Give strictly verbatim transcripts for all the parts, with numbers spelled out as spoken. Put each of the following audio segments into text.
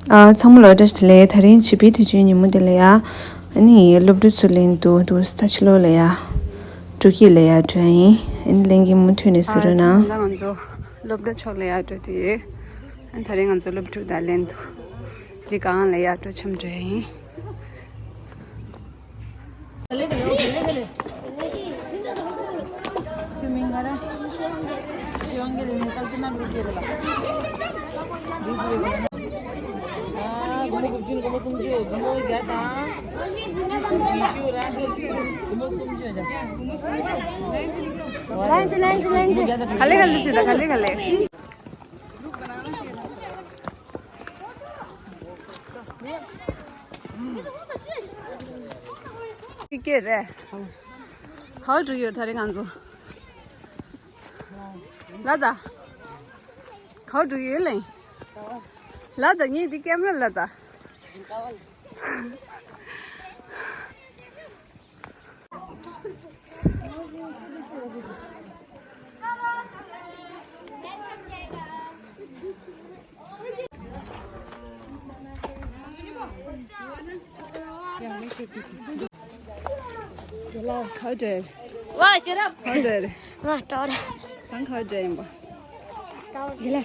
ཨ། ཚང་མ་ལ་བཀྲ་ཤིས་བདེ་ལེགས། དེ་རིང་བྱིས་པའི་དུས་ཆེན་ཉིན་མོ་དེ་ལ་ཡ། ཨ་ནི་སློབ་ཕྲུག་ཚོ་ལེན་དུ་འདུག་ས་ཕྱི་ལོགས་ལ་ཡ། འགྲོ་གི་ལ་ཡ་འགྲོ་ཡ་ཡིན། ཨ་ནི་ལེན་གི་མུ་མཐུད་ནས་ཟེར་རོགས་གནང་། ད་ང་ཚོ་སློབ་གྲྭ་ཕྱོགས་ལ་ཡ་འགྲོ་དུས་ཡོད། ཨ་ནི་དེ་རིང་ང་ཚོ་སློབ་ཕྲུག་དང་ལེན་དུ་རི་སྒང་ལ་ཡ་འགྲོ་འཆམ་འགྲོ་ཡ་ཡིན། ག་ལེ་ག་ལེ་བྱེད་ད། ག་ལེ་ག་ལེ། ཅི་སྐད་རེད། ག་པར་འགྲོ་ཡོད་ད་རེས་ང་ཚོ། ལ་ད། ག་པར་འགྲོ་ཡོད་ལེ། ལ་ད་ངས་འདི་ཀེམ་ར་ལ་ད། ཁ་བྲལ། ཝ་ཤེ་རབ། ཁ་བྲལ། ང་ཏོར། གང་ཁ་བྲལ་ཡིན་པ། ཏོར། ལ།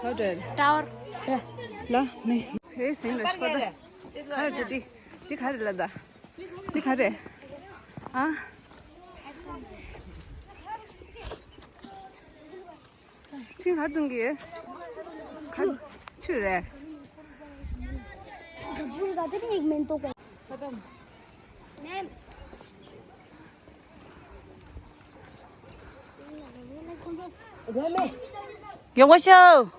ཁ་བྲལ། ཏོར། ལ་མེ། ཧེ་སིང་ལ་ཤོད་ད། ཁ་བྲལ་དེ། དེ་ཁ་རེ་ལ་ད། དེ་ཁ་རེ། ཨ། ཆུ་ག་བཏུང་གི་ཡོད། ཆུ། ཆུ་རེད། མགྱོགས་པོ་ཤོག།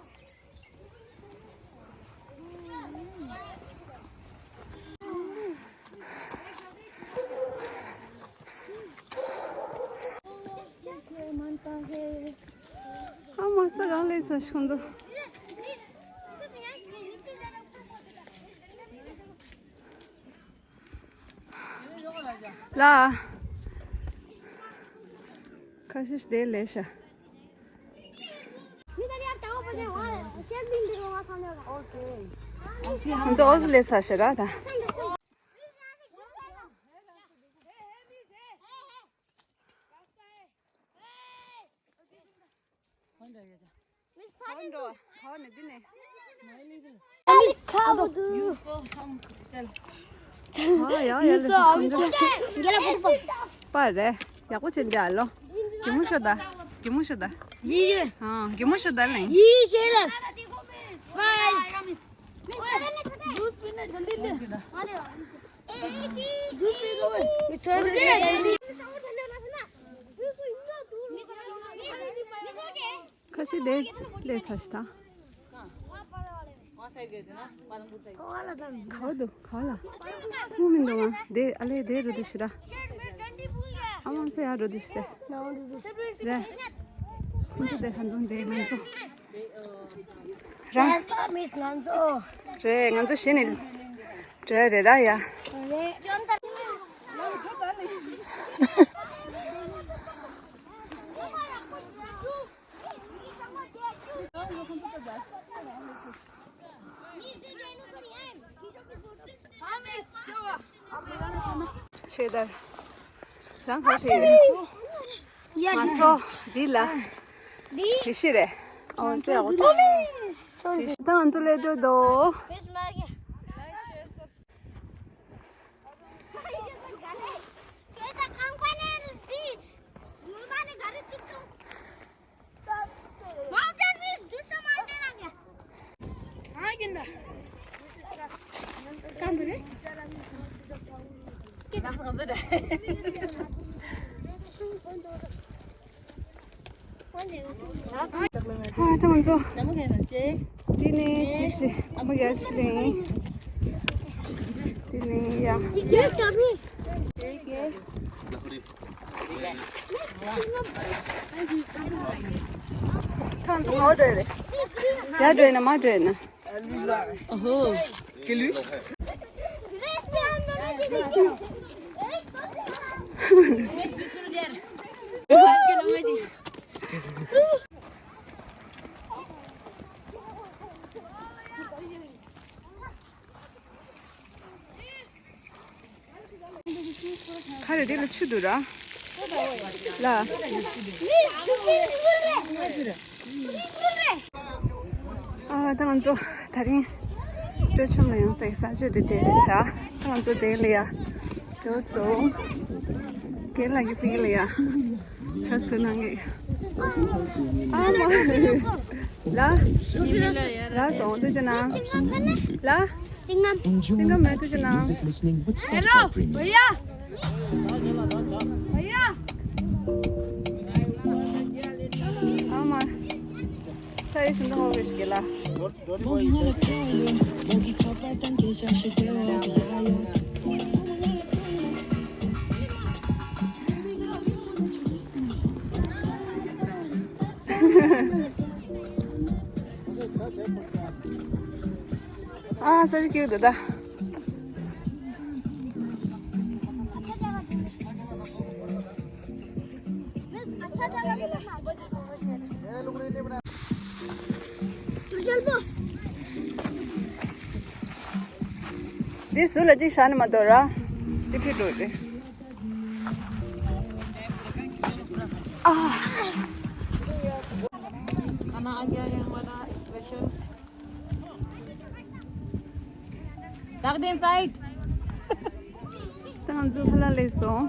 ཨ་མ་ས་གང་ལས་ས་ཤོང་དུ། ལ། ཁ་ཤས་དེ་ལས་ཤ། ང་ཚོ་ཨོ་ཟི་ལས་ས་ཤ་ར་ད། ཁོང་འགྲོ། ཁོང་ནི་འདི་ནས། ཨ་ཡ་ཡ་ལ། པ་རེད། ཡག་པོ་བྱེད་འདི་ཨ་ལོ། གད་མོ་ཤོར་ད། གད་མོ་ཤོར་ད། ཡི་ཡི། ཨ། གད་མོ་ཤོར་ད་ལེ། ཡི་ཤེས་ལ། སྨའི། ཁ་ཤས་དེ་ལས་ས་ཤི་ད། ག་བ་འདུག་ག་བ་ལ། ཐུག་མི་འདུག་ང་། དེ་ཨ་ལས་དེ་རུ་དེ་ཤི་ར། ཨ་མང་སེ་ཡ་རུ་དེ་ཤི་དེ། རེད། ཁོང་ཚོ་དེ་ཧན་དུང་དེ་ང་ཚོ། རང་། ང་ཚོ་མིས་ང་ཚོ། རེད། ང་ཚོ་གཞི་ནས་འགྲོ་ཡ་རེད་ར་ཡ། རེད། ཆོས་དར། རང་ག་རེད། ང་ཚོ་འདི་ལ། འདི་ཤི་རེད། ཨོ་ཙེ་ཨོ་ཙེ། ད་ང་ཚོ་ལས་འགྲོ་དོ། ཨ་ད་ང་ཚོ། འདི་ནས་ཕྱིན་ཆད་ཨ་མ་རྒྱ་ཆེ་ལེ། འདི་ནས་ཡ། ད་ང་ཚོ་ག་པར་འགྲོ་ཡ་རེད། ཡར་འགྲོ་ཡིན་ན་མར་འགྲོ་ཡིན་ན། ཨ་ཧོ། ཀེ་ལུ། ཁ་རེ་དེ་ལ་ཆུ་འདུག་ར། ལ། ཨ་ད་ང་ཚོ་ད་རིང་སྤྲོ་འཆམ་ལ་ཡོང་སའི་ས་ཆ་དེ་དེ་རེད་ཤག་ད་ང་ཚོ་དེ་ལ་ཡ་འགྲོ་སོང་། རྒན་ལགས་ཀྱི་ཕ་གི་ལ་ཡ་ཕྱག་བཟོ་གནང་གི། ཨ་མ་ལ། ལ་སོང་དུ་ཅི་ན། ལ། ཅི་ང་མེད་དུ་ཅི་ན། ཨེ་རོ། བ་ཡ། བ་ཡ། ཨ་མ། ས་ཡི་ཤིན་ཏུ་ཧོ་བེ་ཤི་གེ་ལ། ཨ་ས་ཅི་ཀེའུ་དེ་ད། འདི་ཟུར་ལ་གཅིག་བཞག་ནས་མ་གཏོགས་ར། འདི་ཕི་འགྲོ་རེད། ཨ། Duck inside. ད་ང་ཚོ་ཁ་ལག་སླེབས་སོང་།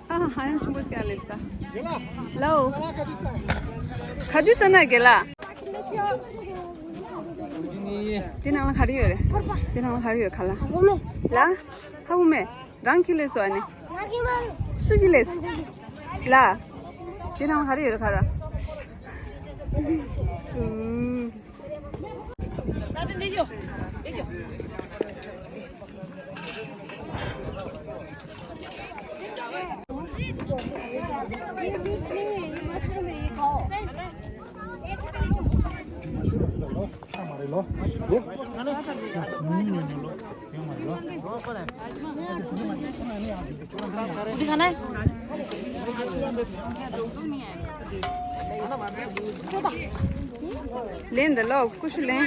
ཨ་ཧ་ཡང་ཆེན་པོ་ཞིག་ཨ་ལེ་ས། ལའོ། ཁ་དུས་ས་ན་གེ་ལ། དེ་ནང་ལ་ག་རེ་ཡོད་རེད། དེ་ནང་ལ་ག་རེ་ཡོད་ཁ་ལ། ལ། ཧ་གོ་མེད། རང་གིས་ལས་སོ་ཨ་ནི། སུ་གིས་ལས། ལ། དེ་ནང་ལ་ག་རེ་ཡོད་རེད་ཁ་ར། ཨུམ། ལེན་འདི་ལོ་ཀུ་ཤུ་ལེན།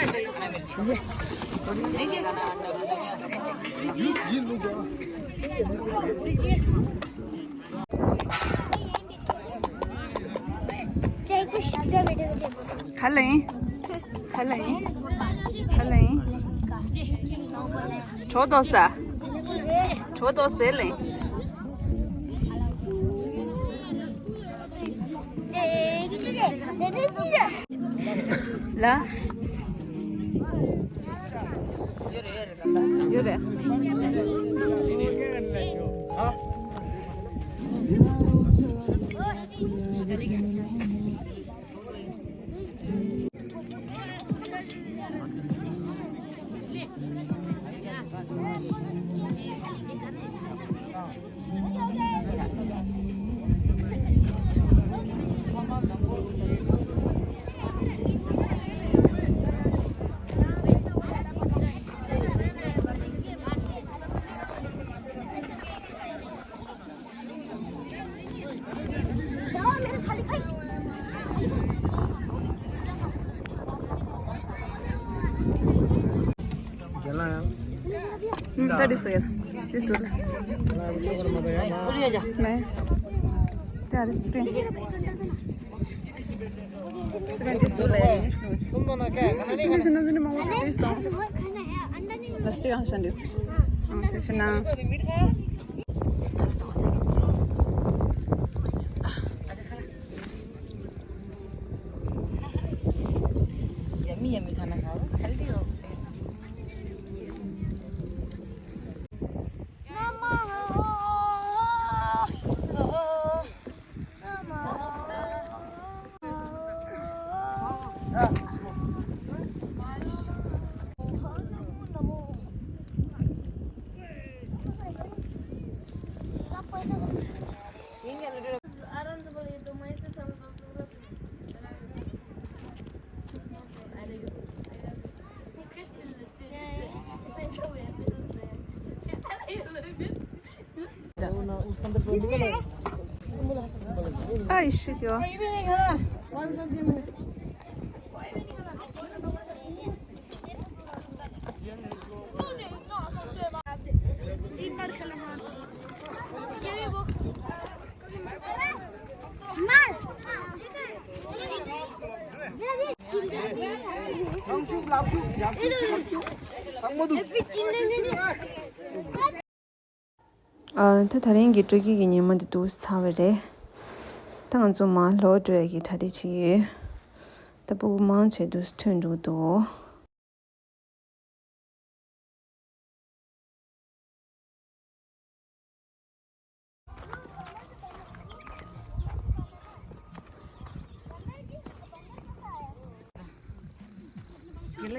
ག་ལེན། ག་ལེན། ག་ལེན། གྲོ་དོ་ས། གྲོ་དོ་ཟེ་ལེན། ལ། ཡོད་རེད། རྒན་ལགས་ཡང་། ད་འདི་སུ་ཡ། འདི་སུ་ལ། མེ། ད་རེ་སི་པེན། སི་པེན་འདི་སུ་ལ་ཡ། འདི་སུ་ནོ་འདི་ནི་མང་པོ་འདི་སོང་། ལ་སྟེ་གང་ཤ་འདི་སུ། ཨང་དེ་ཤི་ན། Yummy, yummy खाना खाओ, healthy हो। ཨ་ཡི་ཤུ་ཀྱོ། ཨ། ད་དེ་རིང་གི་སྤྲོ་སྐྱིད་ཀྱི་ཉི་མ་འདི་འདུག་ཚར་བ་རེད། ད་ང་ཚོ་མར་ལོག་འགྲོ་ཡ་གི་གྲ་སྒྲིག་བྱེད་ཀྱི་ཡོད། ད་སྤུ་གུ་མང་ཆེ་འདུག་ཐོན་འགྲོ་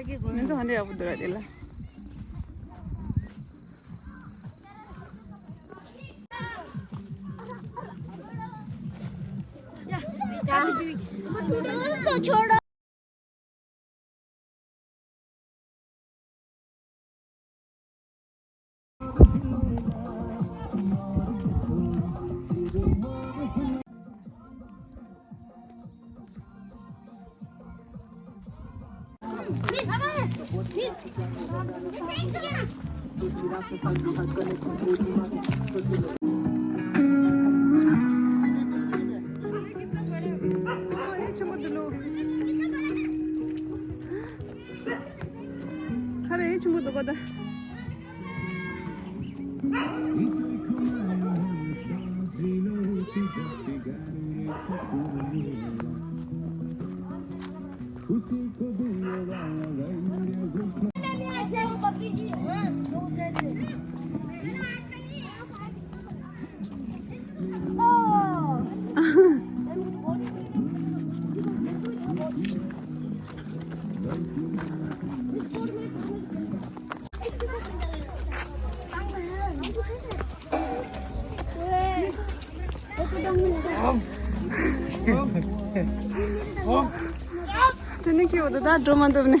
གི་འདུག་མི་ཚོ་ཧ་ལས་ཡག་པོ་འདུག་ར་དེ་ལ། ཨོ། ཨེ་ཆེན་པོ་འདུག་ལོ། ཁ་རེ་ཨེ་ཆེན་པོ་འདུག་ག་ད། དེ་ནི་ཁྱེད་འོ་ད་འགྲོ་མ་འདུག་ནི།